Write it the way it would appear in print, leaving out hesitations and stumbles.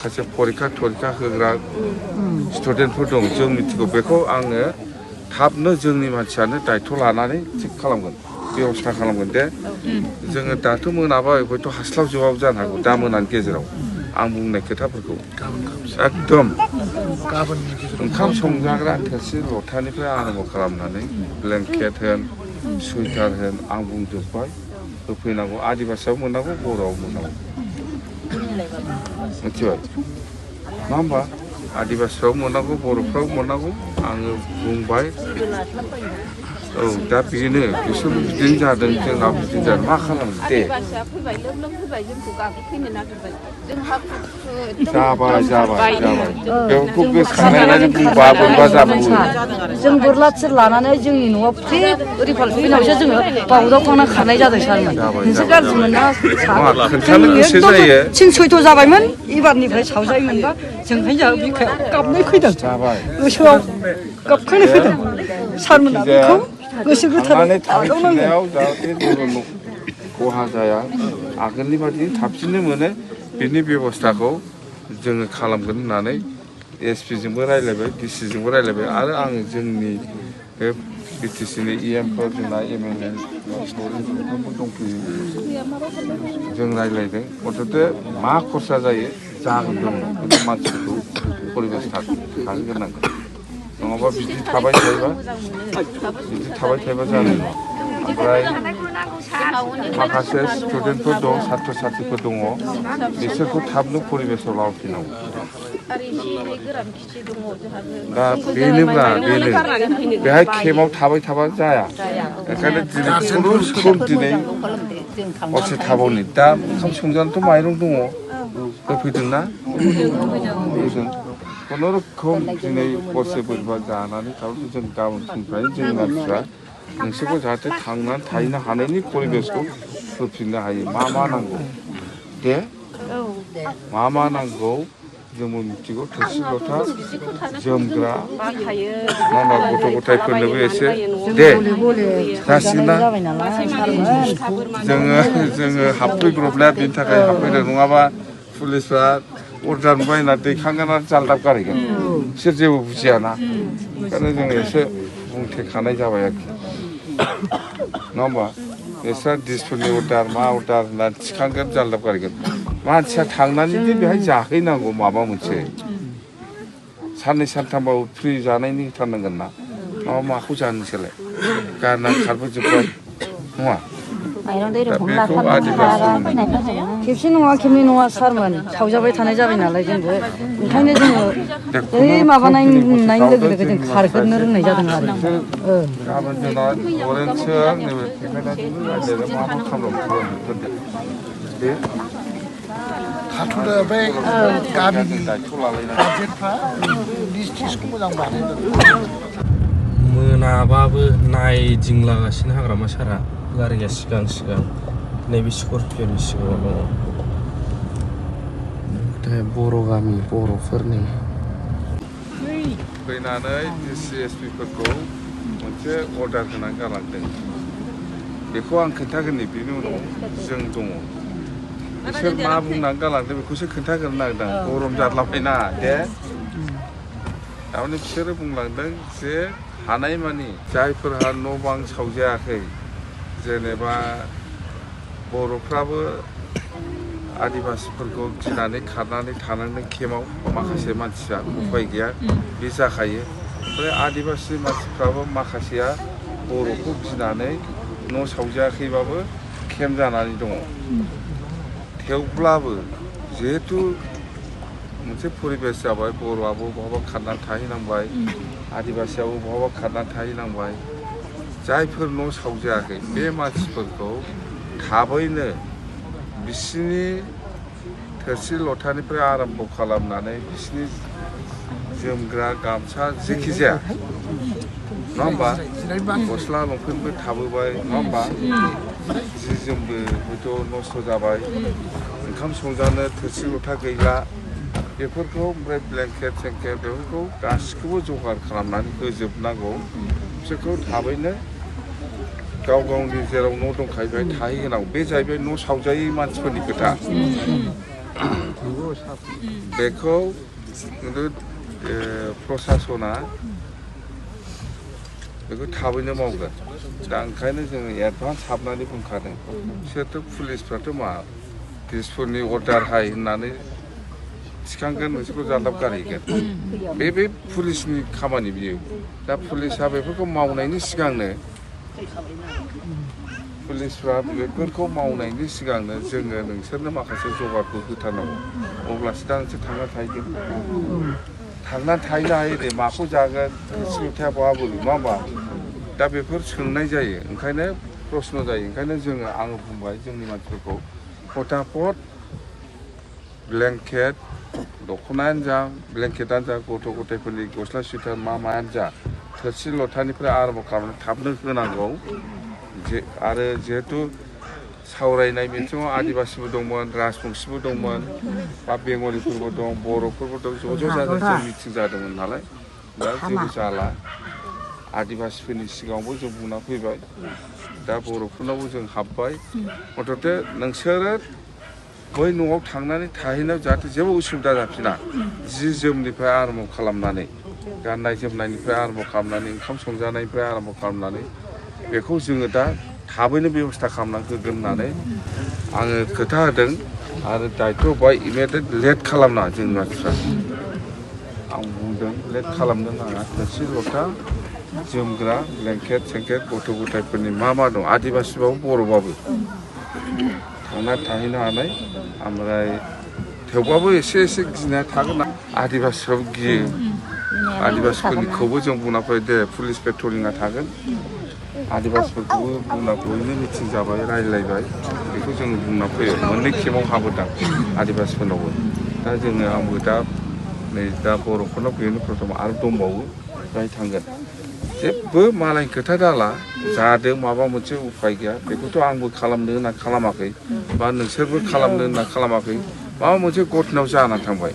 सासे फरिखा होग्रा स्टुडेन्टफोर दं जों मिथिगौ बेखौ आङो थाबनो जोंनि मानसियानो दायथ' लानानै थिग खालामगोन बेबस्था खालामगोन दे जोङो दाथ' मोनाबाय हयथ' हास्लाबजोबाबो जानो हागौ दा मोनानि गेजेराव आं बुंनाय खोथाफोरखौ एकदम ओंखाम संजाग्रा थोरसि लथानिफ्राय आराम्भ खालामनानै ब्लेंकेट होन सुइटार होन आं बुंजोब्बाय होफैनांगौ आदिबासियाव मोननांगौ बर'आव मोननांगौ मिथिबाय मा होमबा आदिबासिफ्राव मोननांगौ बर'फ्राव मोननांगौ आङो बुंबाय औ दा बेनो बिसोरबो बिदिनो जादों जोंनाबो बिदिनो जादों मा खालामनो दे जाबाय बेखौ गोसोखांनानै बुंबा बोरैबा जाबावो जों बोरला थिर लानानै जोंनि न'आव फ्रि रिफाल फैनायावसो जोङो बावदाव खांना खारनाय जादों सारमोन नोंसोर गाज्रि मोना खोन्थानो गोसो जायो थिन सयथ' जाबायमोन एबारनिफ्राय सावजायोमोनबा जोंहाय जोंहा बिखायाव गाबनाय फैदों गोसोआव गाबखांनाय फैदों सारमोना बेखौ गोसो गोथारै थांफिननायाव जाहाथे जेबो खहा जाया आगोलनि बादि थाबसिननो मोनो बिनि बेब'स्थाखौ जोङो खालामगोन होननानै एसपिजोंबो रायज्लायबाय डिसिजोंबो रायज्लायबाय आरो आं जोंनि बे बिटिसिनि इएमफोर जोंना एमएलए दंफैयो जों रायज्लायदों अथ'थे मा खरसा जायो जागोन दङ खिन्थु मानसिफोरखौ परिबेस थाहोग्रोनांगोन नङाबा बिदि थाबाय थायोबा जानाय नङा ओमफ्राय माखासे स्टुडेन्टफोर दं सात्र साथ्रिफोर दङ बिसोरखौ थाबनो परिबेसाव लाबोफिननांगौ दा बेनो बेहाय केम्पआव थाबाय थाबा जाया ओंखायनो दिनै खुनुरुखुम दिनै हरसे थाबावनि दा ओंखाम संजानोथ' माइरं दङ होफैदोंना होफैदों खुनुरुखुम दिनै हरसे बोरैबा जानानै थाबाय जों गाबोन फुंनिफ्रायनो जोंनि मानसिफ्रा नोंसोरखौ जाहाथे थांनानै थाहैनो हानायनि परिबेसखौ होफिननो हायो मा नांगौ दे मा नांगौ जोंबो मिथिगौ थोरसि लथा जोमग्रा मा गथ' गथायफोरनोबो एसे दे जासिगोन ना जोङो हाबफैब्रबनाया बेनि थाखाय हाबफैदों नङाबा पुलिसफ्रा अर्डार बायना दैखांगोन आरो जालदाब गारहैगोन बिसोर जेबो बुजियाना ओंखायनो जोङो एसे बुंथेखानाय जाबाय आरोखि नङा होमबा बिस्रा डिसफोरनि अर्डार मा अर्डार होननानै थिखांगोन जालदाब गारहैगोन मानसिया थांनानै बेहाय जाहैनांगौ माबा मोनसे साननै सानथामबाबो फ्रि जानायनि होथारनांगोन ना माबा माखौ जानो नोंसोरलाय गारना खारबोजोब्बाय नङा खेबसे नङा खेबनै नङा सारमोन सावजाबाय थानाय जाबाय नालाय जोंबो ओंखायनो जोङो ओइ माबानाय नुनाय लोगो लोगो जों खारग्रोनो रोंनाय जादों आरो गाबोन जोंना लरेन्सजों नैबे पेमेन्टजोंबो रायज्लायगोन मा खालामगोन दे थाथ'दो ओमफ्राय गामिनि गारजेनफ्रा लिस्टिसखौ मोजां बानायदों मोनाबाबो नायदिंलागासिनो हाग्रामा सारा गारिया सिगां नैबे स्करपिय'नि सिगाङाव दङ बर' गामि बर'फोरनि फैनानै डिसि एसपिफोरखौ मोनसे अर्डार होनानै गालांदों बेखौ आं खोन्थागोननि बेनि उनाव जों दङ बिसोर मा बुंनानै गालांदों बेखौसो खोन्थाग्रोनो नागिरदों गरम जाद्लाबायना दे थारमाने बिसोरो बुंलांदों जे हानायमानि जायफोरहा न' बां सावजायाखै जेनेबा बर'फ्राबो आदिबासिफोरखौ गिनानै खारनानै थानांदों केम्पआव माखासे मानसिया उफाय गैया बे जाखायो ओमफ्राय आदिबासि मानसिफ्राबो माखासेया बर'खौ गिनानै न' सावजायाखैबाबो केम्प जानानै दङ थेवब्लाबो जिहेथु मोनसे परिबेस जाबाय बर'आबो बहाबा खारनानै थाहैनांबाय आदिबासियाबो बहाबा खारनानै थाहैनांबाय जायफोर न' सावजायाखै बे मानसिफोरखौ थाबैनो बिसिनि थोरसि लथानिफ्राय आराम्भ खालामनानै बिसिनि जोमग्रा गामसा जेखि जाया नङा होमबा गस्ला लंपेन्टबो थाबोबाय नङा होमबा जि जोमबो हयथ' नस्थ' जाबाय ओंखाम संजानो थोरसि लथा गैला बेफोरखौ ओमफ्राय ब्लेंकेट सेंकेट बेफोरखौ गासिखौबो जगार खालामनानै होजोबनांगौ बिसोरखौ थाबैनो गाव गावनि जेराव न' दंखायो बेहाय थाहैहोनांगौ बे जाहैबाय न' सावजायै मानसिफोरनि खोथा बेखौ खिन्थु प्रसासना बेखौ थाबैनो मावगोन दा ओंखायनो जोङो एडभान्स हाबनानै बुंखादों बिसोरथ' पुलिसफ्राथ' मा दिसपुरनि अर्डार हाय होननानै थिखांगोन नोंसोरखौ जान्दाब गारहैगोन बे पुलिसनि खामानि बियो दा पुलिसा बेफोरखौ मावनायनि सिगांनो पुलिसफ्रा बेफोरखौ मावनायनि सिगांनो जोङो नोंसोरनो माखासे जगारखौ होथारनांगौ अब्लासो दा नोंसोर थांना थाहैगोन थांनानै थाहैनो हायो दे माखौ जागोन थोरसि-लथाया बहा बोरो नङा होमबा दा बेफोर सोंनाय जायो ओंखायनो प्रश्न जायो ओंखायनो जोङो आङो बुंबाय जोंनि मानसिफोरखौ फटाफट ब्लेंकेट दख'नायानो जा ब्लेंकेटानो जा गथ' गथायफोरनि गस्ला सुइटार मायानो जा थोरसि लथानिफ्राय आरम्भ खालामनानै थाबनो होनांगौ आरो जिहेतु सावरायनाय बिथिङाव आदिबासिबो दंमोन राजबंसिबो दंमोन बा बेंगलिफोरबो दं बर'फोरबो दं ज' जाजाय जों मिटिं जादोंमोन नालाय दा जेबो जाला आदिबासिफोरनि सिगाङावबो जों बुंना फैबाय दा बर'फोरनावबो जों हाबबाय मथथे नोंसोरो बै न'आव थांनानै थाहैनायाव जाहाथे जेबो उसुबिदा जाफिना जि जोमनिफ्राय आरम्भ खालामनानै गाननाय जोमनायनिफ्राय आरम्भ खालामनानै ओंखाम संजानायनिफ्राय आरम्भ खालामनानै बेखौ जोङो दा थाबैनो बेबस्था खालामनानै होगोन होननानै आङो खोथा होदों आरो दायथ' बाय इमिडियेट लेट खालामना जोंनि मानसिफ्रा आं बुंदों लेट खालामनो नाङा थोरसि लथा जोमग्रा ब्लेंकेट सेंकेट गथ' गथायफोरनि मा दं आदिबासिबाबो बर'बाबो थांना थाहैनो हानाय ओमफ्राय थेवबाबो एसे गिनाय थागोन आदिबासिफ्राबो गियो आदिबासिफोरनिखौबो जों बुंना फैबाय दे पुलिस पेट्रलिंआ थागोन आदिबासिफोरखौबो बुंना बयनो मिटिं जाबाय रायज्लायबाय बेखौ जों बुंना फैयो मोननै खेबाव हाबोदां आदिबासिफोरनावबो दा जोङो आंबो दा नै दा बर'फोरनाव बेनो प्रथम आरो दंबावो जाय थांगोन जेबो मालायनि खोथा दाला जादों माबा मोनसे उफाय गैया बेखौथ' आंबो खालामनो होनना खालामाखै बा नोंसोरबो खालामनो होनना खालामाखै माबा मोनसे घटनायाव जाना थांबाय